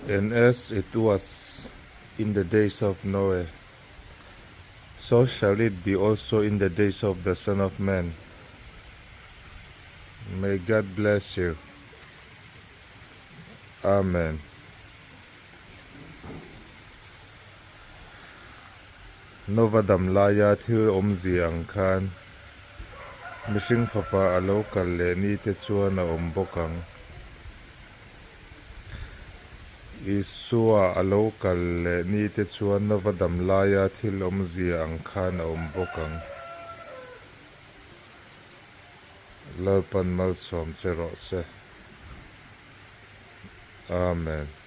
And as it was in the days of Noe, so shall it be also in the days of the Son of Man. May God bless you. Amen. Nova dam laia thil awmzia ang khan mihring fapa a lo kal leh ni te chuan a awm bawk ang. Isua a lo kal leh ni te chuan Nova dam laia thil awmzia ang khan a awm bawk ang. Lalpan malsawm che rawh se. Amen.